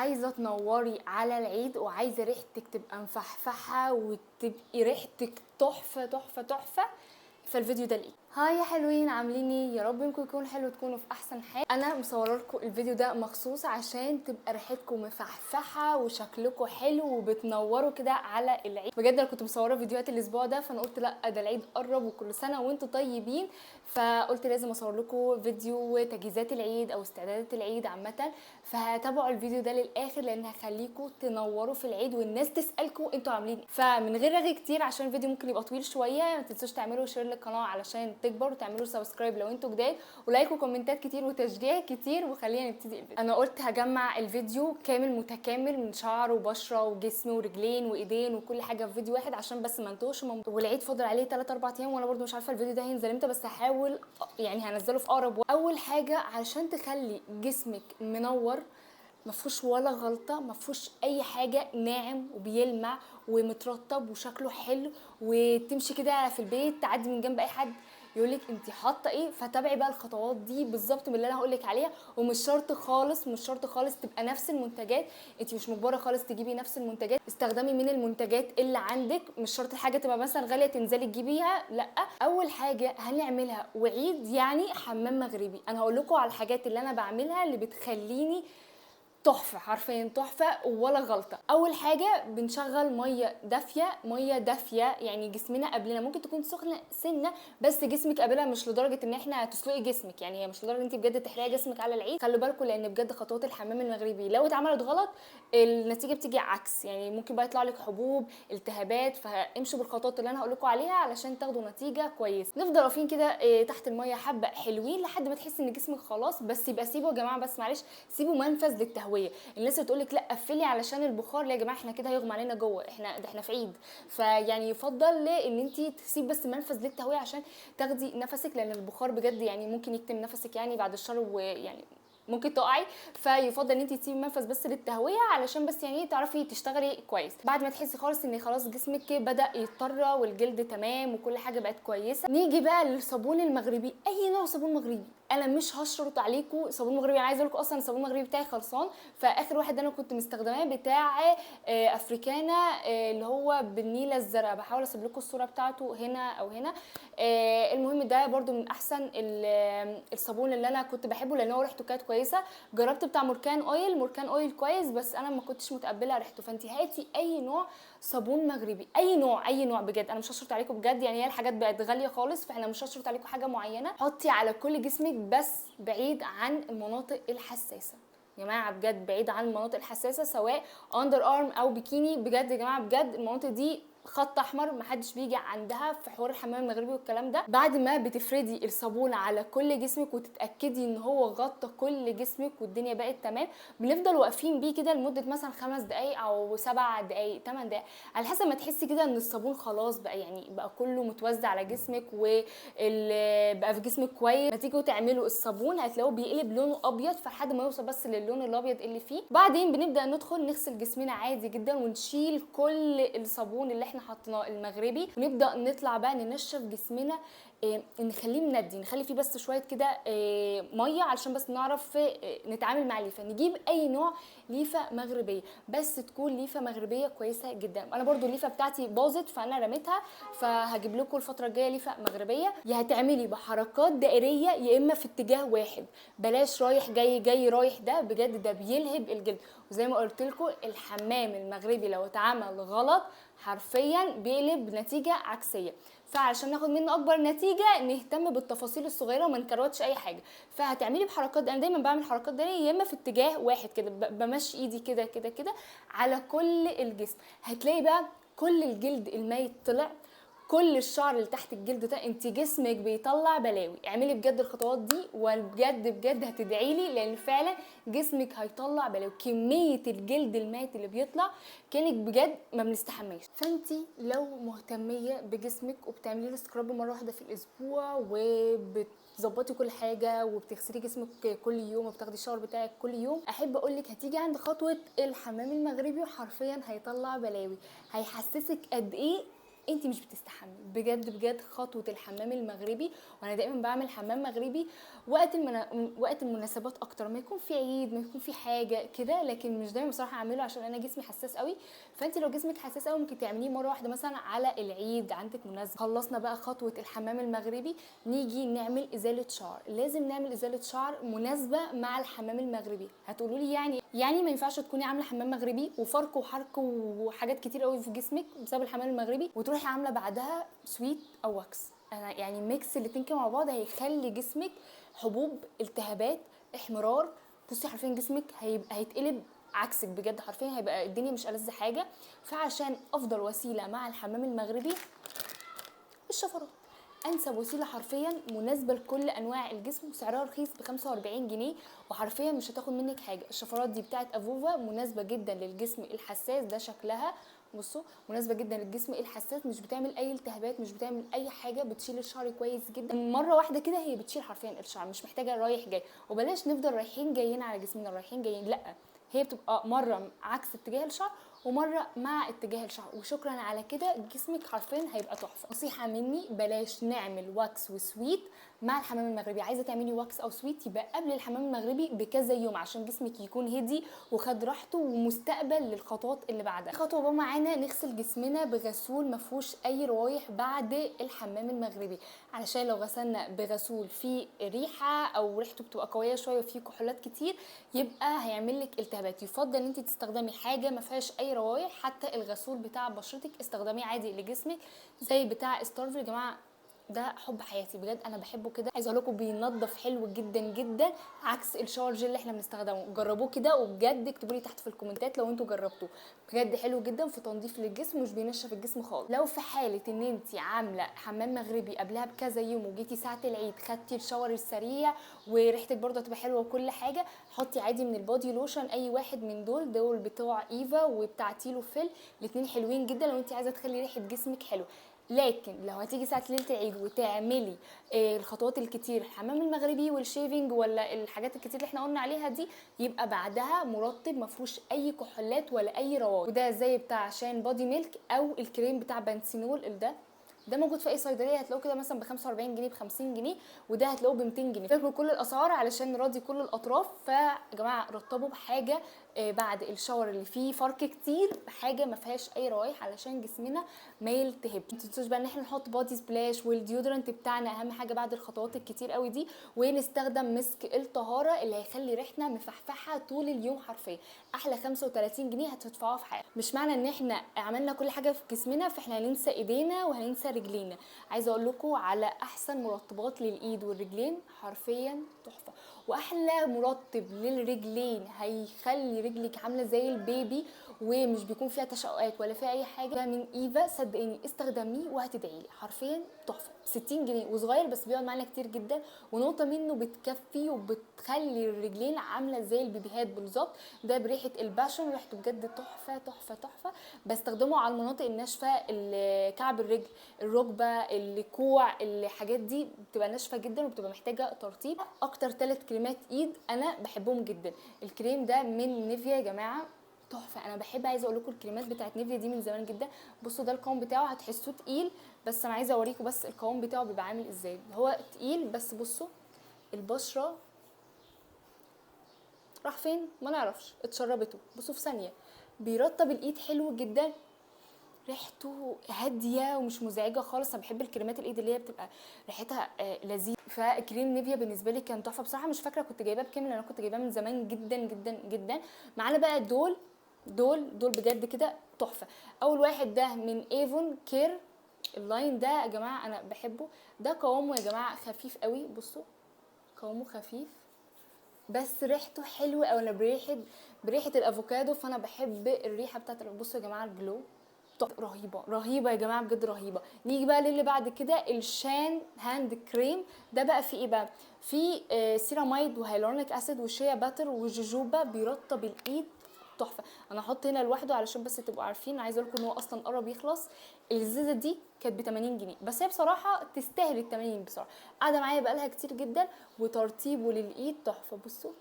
عايزه تنوري على العيد وعايزه ريحتك تبقى مفحفحه وتبقي ريحتك تحفة تحفة تحفة، فالفيديو ده ليك. هاي يا حلوين، عاملين ايه؟ يا رب انكم يكونوا حلو وتكونوا في احسن حال. انا مصوره لكم الفيديو ده مخصوص عشان تبقى ريحتكم مفحفحه وشكلكم حلو وبتنوروا كده على العيد. بجد انا كنت مصوره فيديوهات الاسبوع ده، فانا قلت لا ده العيد قرب وكل سنة وانتم طيبين، فقلت لازم اصور لكم فيديو تجهيزات العيد او استعدادات العيد عامة. فهتابعوا الفيديو ده للاخر لان هخليكم تنوروا في العيد والناس تسالكم انتوا عاملين ايه. فمن غير رغي كتير عشان الفيديو ممكن يبقى طويل شوية، ما تنسوش تعملوا share للقناة علشان تكبر، وتعملوا subscribe لو انتوا جداد، و like وكومنتات كتير وتشجيع كتير. وخلينا نبتدي الفيديو. انا قلت هجمع الفيديو كامل متكامل من شعر وبشره وجسم ورجلين وايدين وكل حاجة في فيديو واحد عشان بس ما نتوهش. والعيد فاضل عليه 3 4 ايام، وانا برده مش عارفه الفيديو ده هينزل امتى، بس هحاول يعني هنزله في اقرب وقت. اول حاجة علشان تخلي جسمك منور ما فيهوش ولا غلطه، ما فيهوش اي حاجة، ناعم وبيلمع ومترطب وشكله حلو، وتمشي كده في البيت تعدي من جنب اي حد يقولك انت حاطه ايه. فتابعي بقى الخطوات دي بالظبط من اللي انا هقولك عليها، ومش شرط خالص، مش شرط خالص تبقى نفس المنتجات، انت مش مجبرة خالص تجيبي نفس المنتجات، استخدمي من المنتجات اللي عندك، مش شرط الحاجة تبقى مثلا غالية تنزلي تجيبيها، لا. اول حاجة هنعملها وعيد يعني حمام مغربي. انا هقول لكم على الحاجات اللي انا بعملها اللي بتخليني تحفة، حرفيا تحفة ولا غلطه. اول حاجة بنشغل مية دافيه، مية دافيه يعني جسمنا قبلنا ممكن تكون سخنة سنة، بس جسمك قبلها مش لدرجة ان احنا تسلقي جسمك، يعني هي مش لدرجة ان انت بجد تحرقي جسمك على العيد. خلوا بالكم لان بجد خطوات الحمام المغربي لو اتعملت غلط النتيجة بتيجي عكس، يعني ممكن بقى يطلع لك حبوب، التهابات. فامشوا بالخطوات اللي انا هقول لكم عليها علشان تاخدوا نتيجة كويسة. نفضل واقفين كده تحت المية حبه حلوين لحد ما تحسي ان جسمك خلاص، بس يبقى سيبوا يا جماعة، بس معلش سيبوا منفذ للتهويه. الناس اللي تقولك لا قفلي علشان البخار، لا يا جماعة احنا كده هيغمى علينا جوه، احنا ده احنا في عيد، فيعني يفضل ان انت تسيب بس منفذ للتهويه عشان تاخدي نفسك، لان البخار بجد يعني ممكن يكتم نفسك يعني بعد الشر، ويعني ممكن تقعي، فيفضل ان انت تسيبي منفذ بس للتهويه علشان بس يعني تعرفي تشتغلي كويس. بعد ما تحسي خالص ان خلاص جسمك بدا يتطرى والجلد تمام وكل حاجة بقت كويسة، نيجي بقى للصابون المغربي. اي نوع صابون مغربي، انا مش هشرط عليكم صابون مغربي، انا عايزه اقول لكم اصلا الصابون المغربي بتاعي خلصان، فاخر واحد انا كنت مستخدماه بتاع افريكانا اللي هو بالنيله الزرقاء، بحاول اسيب لكم الصورة بتاعته هنا او هنا. المهم ده برده من احسن الصابون اللي انا كنت بحبه لان هو ريحته كانت كويسة. جربت بتاع مركان اويل، مركان اويل كويس بس انا ما كنتش متقبله ريحته. فانت هاتي اي نوع صابون مغربي، اي نوع، اي نوع بجد، انا مش هشرط عليكم بجد، يعني هي الحاجات بقت غالية خالص فاحنا مش هشرط عليكم حاجة معينة. حطي على كل جسمك بس بعيد عن المناطق الحساسة يا جماعة، بجد بعيد عن المناطق الحساسة، سواء underarm او بيكيني. بجد يا جماعة بجد المناطق دي خط احمر محدش بيجي عندها في حوار الحمام المغربي والكلام ده. بعد ما بتفردي الصابون على كل جسمك وتتاكدي ان هو غطى كل جسمك والدنيا بقت تمام، بنفضل واقفين بيه كده لمدة مثلا 5 دقائق او 7 دقائق 8 دقائق على حسب ما تحسي كده ان الصابون خلاص بقى يعني بقى كله متوزع على جسمك وبقى في جسمك كويس. ما تيجوا تعملوا الصابون هتلاقوه بيقلب لونه ابيض، فلحد ما يوصل بس للون الابيض اللي فيه. بعدين بنبدا ندخل نغسل جسمنا عادي جدا ونشيل كل الصابون اللي احنا حطيناه المغربي، ونبدا نطلع بقى ننشف جسمنا، نخليه مندي، نخلي فيه بس شوية كده مية علشان بس نعرف نتعامل مع الليفه. نجيب اي نوع ليفه مغربية بس تكون ليفه مغربية كويسة جدا. انا برضو الليفه بتاعتي باظت فانا رميتها، فهجيب لكم الفترة الجاية ليفه مغربية. يا هتعملي بحركات دائريه يا اما في اتجاه واحد، بلاش رايح جاي جاي رايح، ده بجد ده بيلهب الجلد. وزي ما قلت لكم الحمام المغربي لو اتعمل غلط حرفيا بيقلب نتيجة عكسية، فعشان ناخد منه اكبر نتيجة نهتم بالتفاصيل الصغيرة وما نكروتش اي حاجة. فهتعملي بحركات، انا دايما بعمل حركات دائريه يا اما في اتجاه واحد كده، بمشي ايدي كده كده كده على كل الجسم، هتلاقي بقى كل الجلد الميت طلع، كل الشعر اللي تحت الجلد ده، انت جسمك بيطلع بلاوي. اعملي بجد الخطوات دي وبجد بجد هتدعي لي، لان فعلا جسمك هيطلع بلاوي، كمية الجلد الميت اللي بيطلع كانك بجد ما بنستحماش. فانت لو مهتميه بجسمك وبتعملي له scrub مرة واحدة في الاسبوع وبتظبطي كل حاجة وبتغسلي جسمك كل يوم وبتاخدي ال shower بتاعك كل يوم، احب اقول لك هتيجي عند خطوة الحمام المغربي وحرفيا هيطلع بلاوي، هيحسسك قد ايه انت مش بتستحمي بجد بجد. خطوة الحمام المغربي، وانا دايما بعمل حمام مغربي وقت المناسبات اكتر، ما يكون في عيد ما يكون في حاجة كده، لكن مش دايما بصراحة اعمله عشان انا جسمي حساس قوي. فانت لو جسمك حساس قوي ممكن تعمليه مرة واحدة مثلا على العيد، عندك مناسبة. خلصنا بقى خطوة الحمام المغربي، نيجي نعمل ازالة شعر. لازم نعمل ازالة شعر مناسبة مع الحمام المغربي. هتقولوا لي يعني ما ينفعش تكوني عامله حمام مغربي وفرك وحرك وحاجات كتير قوي في جسمك بسبب الحمام المغربي وتروحي عامله بعدها sweet او wax. انا يعني mix الاتنين كده مع بعض هيخلي جسمك حبوب، التهابات، احمرار. بصي حرفيا جسمك هيبقى هيتقلب عكسك بجد، حرفيا هيبقى الدنيا مش ألذ حاجة. فعشان افضل وسيلة مع الحمام المغربي الشفرات، انسب وسيلة حرفيا مناسبة لكل انواع الجسم، وسعرها رخيص ب 45 جنيه، وحرفيا مش هتاخد منك حاجة. الشفرات دي بتاعت افوفا، مناسبة جدا للجسم الحساس. ده شكلها بصوا، مناسبة جدا للجسم الحساس، مش بتعمل اي التهابات، مش بتعمل اي حاجة، بتشيل الشعر كويس جدا مرة واحدة كده. هي بتشيل حرفيا الشعر، مش محتاجه رايح جاي، وبلاش نفضل رايحين جايين على جسمنا رايحين جايين، لا هي بتبقى مرة عكس اتجاه الشعر ومرة مع اتجاه الشعر، وشكرا على كده جسمك حرفيا هيبقى تحفة. نصيحة مني، بلاش نعمل wax و sweet مع الحمام المغربي. عايزه تعملي wax او sweet يبقى قبل الحمام المغربي بكذا يوم عشان جسمك يكون هدي وخد راحته ومستقبل للخطوات اللي بعدها. خطوة بقى معانا، نغسل جسمنا بغسول ما فيهوش اي روايح بعد الحمام المغربي، علشان لو غسلنا بغسول فيه ريحه او ريحته بتبقى قوية شوية وفيه كحولات كتير يبقى هيعمل لك التهابات. يفضل ان انت تستخدمي حاجة ما فيهاش اي روايح. حتى الغسول بتاع بشرتك استخدميه عادي لجسمك زي بتاع ستارفل. يا جماعة ده حب حياتي بجد، انا بحبه كده. عايزه اقول لكم بينظف حلو جدا جدا، عكس ال shower gel اللي احنا بنستخدمه. جربوه كده وبجد اكتبوا لي تحت في الكومنتات لو انتوا جربتوه، بجد حلو جدا في تنظيف للجسم ومش بينشف الجسم خالص. لو في حاله ان انت عامله حمام مغربي قبلها بكذا يوم وجيتي ساعة العيد خدتي ال shower السريع وريحتك برده تبقى حلوة وكل حاجة، حطي عادي من ال body lotion اي واحد من دول بتوع ايفا وبتاع تيلو فيل، الاثنين حلوين جدا لو انت عايزه تخلي ريحه جسمك حلوة. لكن لو هتيجي ساعة ليلة العيد وتعملي الخطوات الكتير، الحمام المغربي وال shaving ولا الحاجات الكتير اللي احنا قلنا عليها دي، يبقى بعدها مرطب ما فيهوش اي كحولات ولا اي روايح، وده زي بتاع شان بادي ميلك او الكريم بتاع بنسينول. ده موجود في اي صيدلية، هتلاقوه كده مثلا ب 45 جنيه ب 50 جنيه، وده هتلاقوه ب 200 جنيه. فاكروا كل الاسعار علشان نراضي كل الاطراف. فيا جماعة رطبوا بحاجة بعد ال shower اللي فيه فرق كتير، بحاجة ما فيهاش اي روايح علشان جسمنا ما يلتهبش. ما تنسوش بقى ان احنا نحط body splash وال deodorant بتاعنا، اهم حاجة بعد الخطوات الكتير قوي دي، ونستخدم مسك الطهارة اللي هيخلي ريحتنا مفحفحه طول اليوم حرفيا. احلى 35 جنيه هتدفعوها في حياتك. مش معنى ان احنا عملنا كل حاجة في جسمنا فاحنا هننسى ايدينا وهننسى رجلينا. عايزه اقول لكم على احسن مرطبات للايد والرجلين، حرفيا تحفة. واحلى مرطب للرجلين هيخلي رجلك عامله زي البيبي ومش بيكون فيها تشققات ولا فيها اي حاجة، ده من ايفا. صدقيني استخدميه وهتدعي لي، حرفيا تحفة. 60 جنيه وصغير بس بيقعد معانا كتير جدا، ونقطة منه بتكفي وبتخلي الرجلين عامله زي البيبيهات بالظبط. ده بريحه ال passion، ريحته بجد تحفة تحفة تحفة. بستخدمه على المناطق الناشفه، كعب الرجل، الركبة، الكوع، الحاجات دي بتبقى ناشفة جدا وبتبقى محتاجه ترطيب. اكتر 3 كريمات ايد انا بحبهم جدا. الكريم ده من نيفيا يا جماعة تحفة، انا بحب، عايزه اقول لكم الكريمات بتاعت نيفيا دي من زمان جدا. بصوا ده القوام بتاعه، هتحسوه تقيل بس انا عايزه اوريكم بس القوام بتاعه بيبقى عامل ازاي. هو تقيل بس بصوا البشرة راح فين ما نعرفش، اتشربته. بصوا في ثانية بيرطب الايد حلو جدا، ريحته هادية ومش مزعجة خالص. انا بحب الكريمات الايد اللي هي بتبقى ريحتها لذيذ. فكريم نيفيا بالنسبة لي كان تحفة بصراحة. مش فاكره كنت جايباه بكام لان انا كنت جايباه من زمان جدا جدا جدا. معانا بقى دول دول دول بجد كده تحفة. اول واحد ده من ايفون كير، ال line ده يا جماعة انا بحبه. ده قوامه يا جماعة خفيف قوي، بصوا قوامه خفيف بس ريحته حلوة قوي. انا بريحه الافوكادو، فانا بحب الريحة بتاعت. بصوا يا جماعة ال glow رهيبة رهيبة يا جماعة بجد رهيبة. نيجي بقى للي بعد كده، الشان hand cream. ده بقى في ايه بقى؟ في سيراميد و hyaluronic acid و shea butter وجوجوبا، بيرطب الايد تحفة. انا هحط هنا لوحده علشان بس تبقوا عارفين. عايزه اقول لكم ان هو اصلا قرب يخلص. الازازه دي كانت ب 80 جنيه بس هي بصراحة تستاهل ال 80 بصراحة، قاعدة معايا بقالها كتير جدا وترطيبه للايد تحفة. بصوا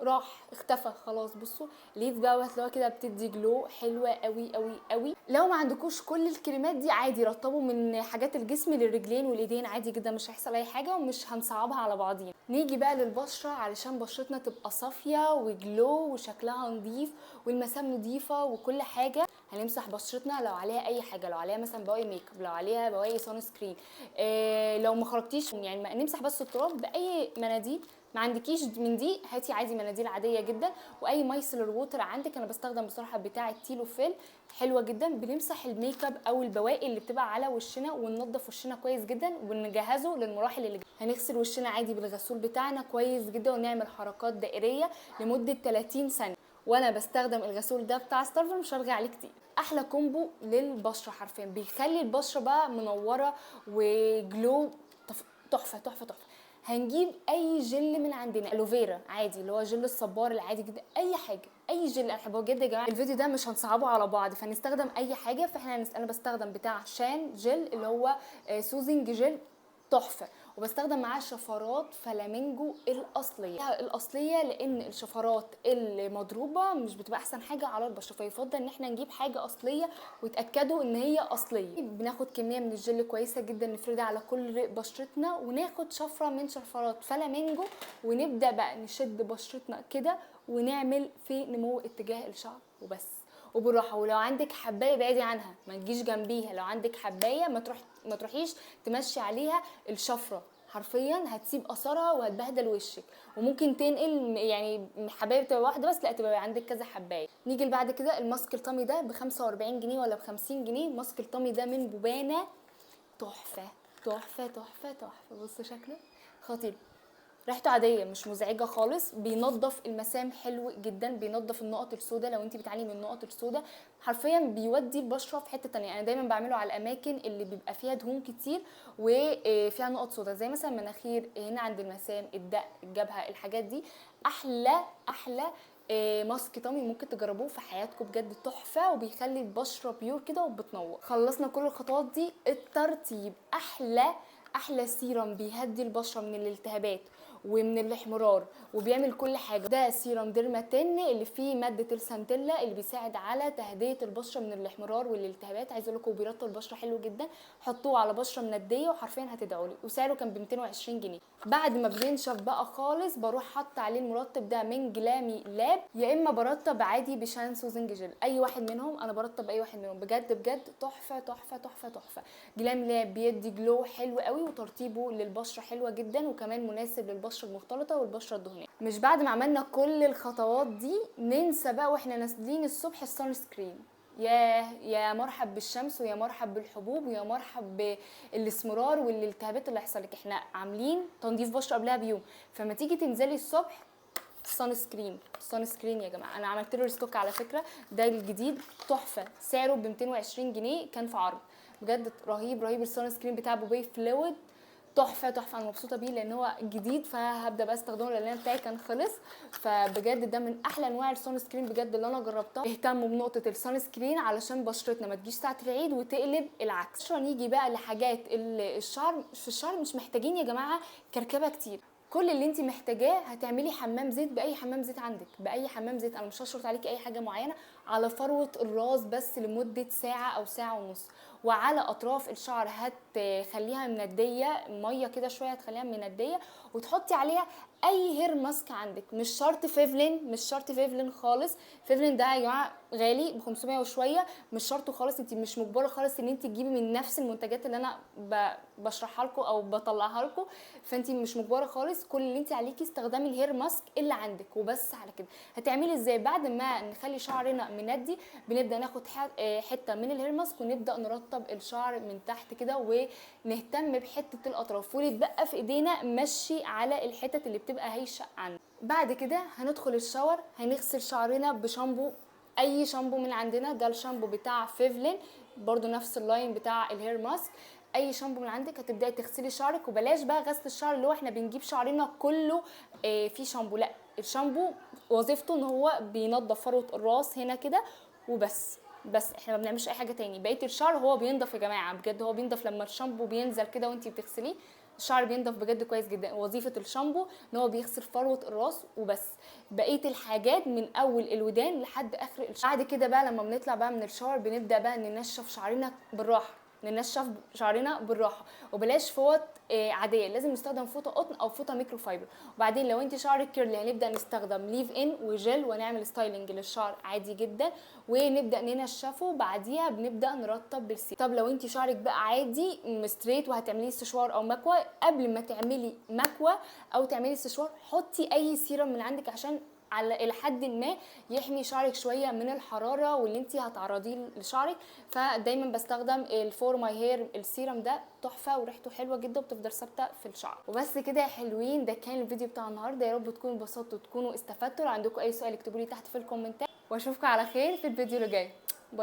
راح اختفى خلاص. بصوا ليه بقى هتلاقوها كده بتدي glow حلوة قوي قوي قوي. لو ما عندكوش كل الكريمات دي عادي رطبوا من حاجات الجسم للرجلين والايدين عادي جدا، مش هيحصل اي حاجة ومش هنصعبها على بعضينا. نيجي بقى للبشره علشان بشرتنا تبقى صافية و glow وشكلها نظيف والمسام نظيفة وكل حاجة. هنمسح بشرتنا لو عليها اي حاجة، لو عليها مثلا بواقي ميك اب، لو عليها بواقي sunscreen، لو ما خرجتيش يعني نمسح بس التراب باي مناديل. ما عندكيش من دي هاتي عادي مناديل عادية جدا، واي micellar water عندك. انا بستخدم بصراحة بتاعه تيلوفيل حلوة جدا. بنمسح الميك اب او البواقي اللي بتبقى على وشنا وننضف وشنا كويس جدا ونجهزه للمراحل اللي جاية. هنغسل وشنا عادي بالغسول بتاعنا كويس جدا ونعمل حركات دائريه لمدة 30 ثانية. وانا بستخدم الغسول ده بتاع ستارفر، مش هرجع عليه كتير. احلى combo للبشره حرفيا، بيخلي البشرة بقى منورة و glow تحفة تحفة تحفة. هنجيب اي جل من عندنا، aloe vera عادي اللي هو جل الصبار العادي جدا، اي حاجة اي جل. انا بحبه جدا يا جماعة. الفيديو ده مش هنصعبه على بعض فهنستخدم اي حاجة. فاحنا انا بستخدم بتاع شان جل اللي هو soothing gel تحفة، وبستخدم معاه شفرات فلامينجو الاصلية. الاصلية لان الشفرات المضروبه مش بتبقى احسن حاجة على البشرة، فيفضل ان احنا نجيب حاجة اصلية وتاكدوا ان هي اصلية. بناخد كمية من الجل كويسة جدا نفردها على كل بشرتنا، وناخد شفرة من شفرات فلامينجو ونبدا بقى نشد بشرتنا كده ونعمل في نمو اتجاه الشعر وبس، وبالراحه. ولو عندك حبايه ابعدي عنها، ما تجيش جنبيها. لو عندك حبايه ما تروحيش تمشي عليها الشفرة، حرفيا هتسيب اثرها وهتبهدل وشك، وممكن تنقل يعني حبايه بتبقى واحدة بس، لا تبقى عندك كذا حبايه. نيجي بعد كده الماسك الطمي ده ب 45 جنيه ولا ب 50 جنيه. ماسك الطمي ده من بوبانا تحفة تحفة تحفة تحفة. بصوا شكله خطير، ريحته عادية مش مزعجة خالص، بينظف المسام حلو جدا، بينظف النقط السوداء لو انت بتعاني من النقط السوداء، حرفيا بيودي البشرة في حتة تانية. انا دايما بعمله على الاماكن اللي بيبقى فيها دهون كتير وفيها نقط سوداء، زي مثلا مناخير، هنا عند المسام، الدق، الجبهة، الحاجات دي. احلى احلى ماسك طمي ممكن تجربوه في حياتكم بجد تحفة، وبيخلي البشرة pure كده وبتنور. خلصنا كل الخطوات دي. الترطيب احلى احلى سيرم بيهدي البشرة من الالتهابات ومن الاحمرار وبيعمل كل حاجة. ده سيرم ديرماتين اللي فيه مادة ال centella اللي بيساعد على تهدئه البشرة من الاحمرار والالتهابات. عايزه اقول لكم بيرطب البشرة حلو جدا، حطوه على بشره منديه وحرفيا هتدعوا لي. وسعره كان ب 220 جنيه. بعد ما بينشف بقى خالص بروح حاطه عليه المرطب ده من جلامي لاب، يا اما برطب عادي بشان soothing gel، اي واحد منهم. انا برطب اي واحد منهم بجد بجد تحفة تحفة تحفة تحفة. جلامي لاب بيدي glow حلو قوي وترطيبه للبشره حلوة جدا، وكمان مناسب للبشره المختلطة والبشره الدهنية. مش بعد ما عملنا كل الخطوات دي ننسى بقى واحنا نازلين الصبح ال sunscreen. يا مرحب بالشمس، ويا مرحب بالحبوب، ويا مرحب بالاسمرار والالتهابات اللي هيحصل لك. احنا عاملين تنظيف بشره قبلها بيوم، فما تيجي تنزلي الصبح sunscreen. sunscreen يا جماعة انا عملت له restock على فكرة، ده الجديد تحفة، سعره ب 220 جنيه كان في عرض، بجد رهيب رهيب. ال sunscreen بتاع بوبي فلويد تحفة تحفة، انا مبسوطة بيه لان هو جديد فهبدا بقى استخدمه لان انا بتاعي كان خلص. فبجد ده من احلى انواع ال sunscreen بجد اللي انا جربتها. اهتموا بنقطة ال sunscreen علشان بشرتنا ما تجيش ساعة العيد وتقلب العكس. عشان نيجي بقى لحاجات الشعر. في الشعر مش محتاجين يا جماعة كركبه كتير، كل اللي انت محتاجاه هتعملي حمام زيت باي حمام زيت عندك، باي حمام زيت، انا مش هشرط عليكي اي حاجة معينة، على فروه الراس بس لمدة ساعة او ساعة ونص، وعلى اطراف الشعر هتخليها منديه، مية كده شوية هتخليها منديه، وتحطي عليها اي hair mask عندك. مش شرط فيفلين، مش شرط فيفلين خالص، فيفلين ده يا جماعة غالي ب 500 وشوية، مش شرطه خالص. انت مش مجبرة خالص ان انت تجيبي من نفس المنتجات اللي انا بشرحها لكم او بطلعها لكم، فانت مش مجبرة خالص. كل اللي انت عليكي استخدامي ال hair mask اللي عندك وبس. على كده هتعملي ازاي؟ بعد ما نخلي شعرنا مندي بنبدا ناخد حتة من ال hair mask ونبدا نرطب الشعر من تحت كده، ونهتم بحته الاطراف، واللي اتبقى في ايدينا مشي على الحتت اللي بتبقى هايشه عندنا. بعد كده هندخل ال shower، هنغسل شعرنا بشامبو، اي شامبو من عندنا. ده الشامبو بتاع فيفلين برضو نفس ال line بتاع ال hair mask. اي شامبو من عندك هتبداي تغسلي شعرك، وبلاش بقى غسل الشعر اللي هو احنا بنجيب شعرنا كله فيه شامبو، لا، الشامبو وظيفته ان هو بينظف فروه الراس هنا كده وبس، بس احنا ما بنعملش اي حاجة تاني. بقية الشعر هو بينضف يا جماعة، بجد هو بينضف لما الشامبو بينزل كده وانتي بتغسليه، الشعر بينضف بجد كويس جدا. وظيفة الشامبو ان هو بيغسل فروه الراس وبس، بقية الحاجات من اول الودان لحد اخر الشعر. بعد كده بقى لما بنطلع بقى من ال shower بنبدا بقى ننشف شعرنا بالراحة، ننشف شعرنا بالراحة، وبلاش فوط عادية، لازم نستخدم فوطه قطن او فوطه microfiber. وبعدين لو انت شعرك curly هنبدا نستخدم leave in و gel ونعمل styling للشعر عادي جدا، ونبدا ننشفه. بعديها بنبدا نرطب بالسيرم. طب لو انت شعرك بقى عادي straight وهتعمليه سشوار او مكوى، قبل ما تعملي مكوى او تعملي سشوار حطي اي سيرم من عندك عشان على الى حد ما يحمي شعرك شوية من الحرارة واللي انت هتعرضيه لشعرك. فدايما بستخدم ال For My Hair ال serum ده، تحفة وريحته حلوة جدا وبتفضل ثابتة في الشعر. وبس كده يا حلوين، ده كان الفيديو بتاع النهارده. يا رب تكونوا اتبسطتوا وتكونوا استفدتوا. لو عندكم اي سؤال اكتبوا لي تحت في الكومنتات، واشوفكم على خير في الفيديو اللي جاي.